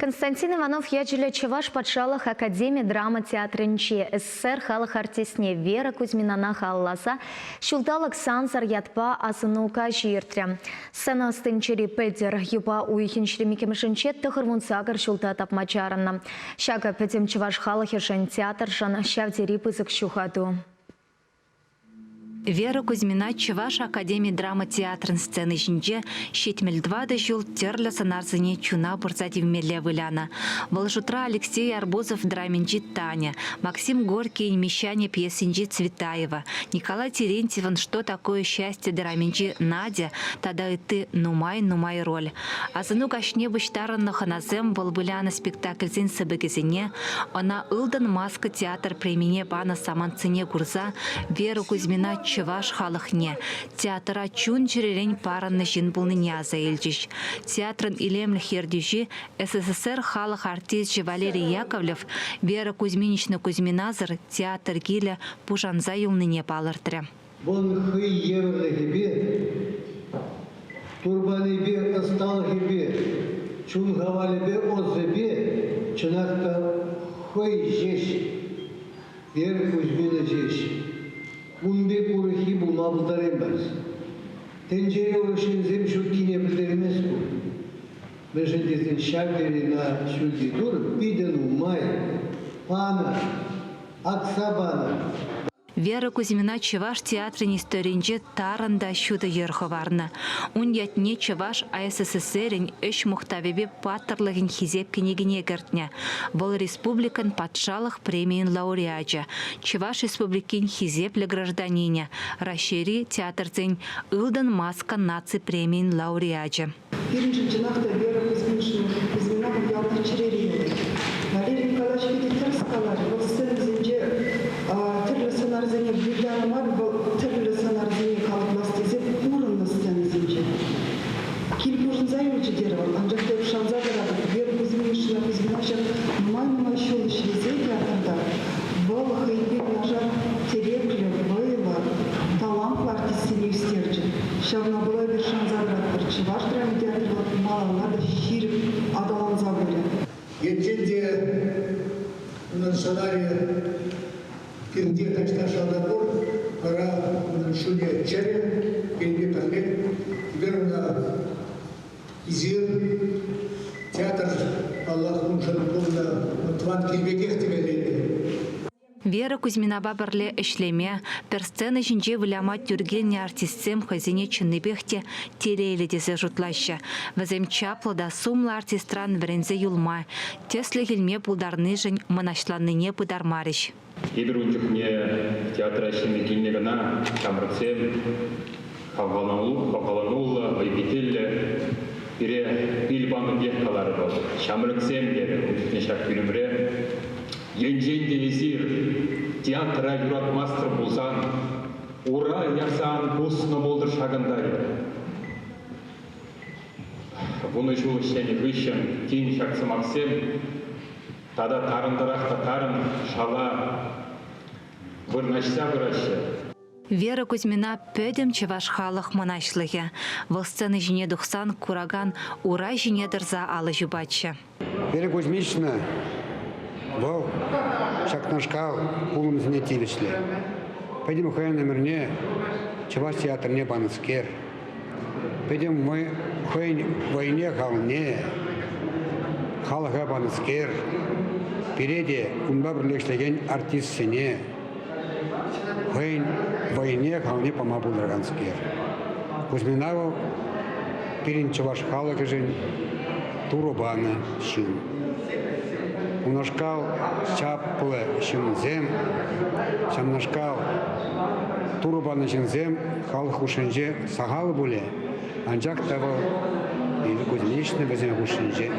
Константин Иванов ячӗллӗ Чӑваш патшалӑх академи драма театрӗнче СССР халӑх артистне Вера Кузьминана халалласа Ҫулталӑк сансӑр ятпа асӑну каҫӗ иртрӗ. Сцена ӑстин чӗри пӗлтӗр юпа уйӑхӗн ҫирӗмиккӗмӗшӗнче 98 ҫулта тапма чарӑннӑ. Ҫакӑ пӗтӗм чӑваш халӑхӗшӗн, театршӑн ҫав тери пысӑк ҫухату. Вера Кузьмина Чӑваш академи драма театрӗн сцени ҫинче 74 ҫул тӗрлӗ сӑнарсене чуна пырса тивмелле вылянӑ. Вӑл шутра Алексей Арбузов драминчи Таня, Максим Горькийӗн Мещане пьесинчи Цветаева, Николай Терентьевӑн Что такое счастье драминчи Надя тата ытти нумай-нумай роль. Асӑну каҫне пуҫтарӑннӑ хӑнасем вӑл вылянӑ спектакльсен сыпӑкӗсене, ӑна Ылтӑн маска театр премине панӑ самантсене курса Вера Кузьмина чӑваш халӑхне, театра чун-чӗререн парӑннӑ ҫын пулнине аса илчӗҫ. Театрӑн илемлӗх ертӳҫи, СССР халӑх артисчӗ Валерий Яковлев Вера Кузьминична Кузьминасӑр театр килӗ пушанса юлнине палӑртрӗ. Вӑл хӑй евӗрлӗхӗпе, турпанӗпе, ӑсталӑхӗпе, чун хавалӗпе, ӑсӗпе чӑнах та хӑй ҫеҫ, Вера Кузьмина ҫеҫ. Ун пек урӑххи пулма пултараймасть. Тӗнчере урӑх ҫынсем ҫуккине пӗлтермест ку. Мӗншӗн тесен ҫав тери на ҫӳлти Турӑ питӗ нумай панӑ, акса панӑ. Вера Кузьмина чӑваш театрӗн историйӗнче тарӑн та ҫутӑ йӗр хӑварнӑ. Ун ятне Чӑваш АССРӗн ӗҫ мухтавӗпе паттӑрлӑхӗн хисеп кӗнекине кӗртнӗ. Вӑл республикӑн патшалӑх премийӗн лауреачӗ, Чӑваш Республикин хисеплӗ гражданинӗ, Раҫҫейри театрсен Ылтӑн маска наци премийӗн лауреачӗ. Пирӗншӗн чӑнах та Вера Кузьминична Кузьмина вӑл ялти чӗрери юлать. Валерий Николаевич питӗ тӗрӗс каларӗ. Вӑл сценӑсенче тӗрлӗ сӑнарсене вылянӑ мар, вӑл тӗрлӗ сӑнарсене калӑплас тесе пурӑннӑ сценӑсенче. Кил пушӑнса юлчӗ терӗ вӑл, анчах та эп шанса тӑратӑп, Вера Кузьминична Кузьмина ҫак нумай-нумай ҫул ӗҫлесе театрта вӑл хӑйпе юнашар тӗреклӗ, вӑйлӑ, талантлӑ артистсене ӳстерчӗ. Ҫавна пула эпир шанса тӑратпӑр, чӑваш драма театрӗ вӑл малалла та ҫирӗп аталанса пырӗ. Енчен те унӑн сӑнарӗ пирте таҫта шалта пур, вара унӑн чунӗ чӗрӗ, пирӗнпе пӗрле. Эпир ӑна Эсир театр, паллах, уншӑн пулнӑ тӑван кил пекех темелле. Вера Кузьминапа пӗрле ӗҫлеме, пӗр сцена ҫинче выляма тӳр килнӗ артистсем хӑйсене чӑннипех те телейлӗ тесе шутлаҫҫӗ. Вӗсем чаплӑ та сумлӑ артистран вӗренсе юлма, тӗслӗх илме пултарнишӗн мӑнаҫланнине пытармарӗҫ. Эпир ун чухне театра ӗҫлеме килнӗ кӑна, ҫамрӑксем хавхалануллӑ, вӑйпителлӗ. Пире пил панӑ пек каларӗ вӑл. Ҫамрӑксем, терӗ ун чухне ҫак пӳлӗмре. Енчен те эсир театра юратмастӑр пулсан, ура ярса ан пуснӑ пултӑр ҫакӑнта. Вунӑ ҫул ӗҫленӗ хыҫҫӑн тин ҫак сӑмахсем тата тарӑнтарах та тарӑн шала вырнаҫса пыраҫҫӗ. Вера Кузьмина пӗтӗм чӑваш халӑх мӑнаҫлӑхӗ. Вӑл сцена ҫине тухсан куракан ура ҫине тӑрса алӑ ҫупатчӗ. Вера Кузьминична вӑл ҫакнашкал пулӑмсене тивӗҫлӗ. Пӗтӗм хӑйӗн ӗмӗрне чӑваш театрне панӑскер. Пӗтӗм хӑйӗн вӑйне-халне халӑха панӑскер, пире те унпа пӗрле ӗҫлекен артистсене хӑйӗн вӑйне-халне пама пултараканскер. Кузьмина вӑл пирӗн чӑваш халӑхӗшӗн Турӑ панӑ ҫын. Унашкал чаплӑ ҫынсем, ҫавнашкал Турӑ панӑ ҫынсем халӑх хушшинче сахал пулӗ, анчах та вӑл Кузьминична вӗсен хушшинче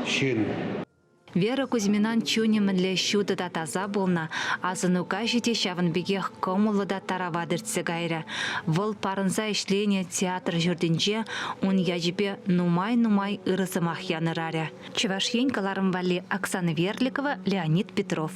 ҫын. Вера Кузьминан чунӗ мӗнле ҫутӑ та таса пулнӑ, асӑну каҫӗ те ҫавӑн пекех кӑмӑллӑ та тарават иртсе кайрӗ. Вӑл парӑнса ӗҫленӗ театр ҫуртӗнче ун ячӗпе нумай-нумай ырӑ сӑмах янӑрарӗ. Чӑваш Ен кӑларӑм валли Оксана Верликова, Леонид Петров.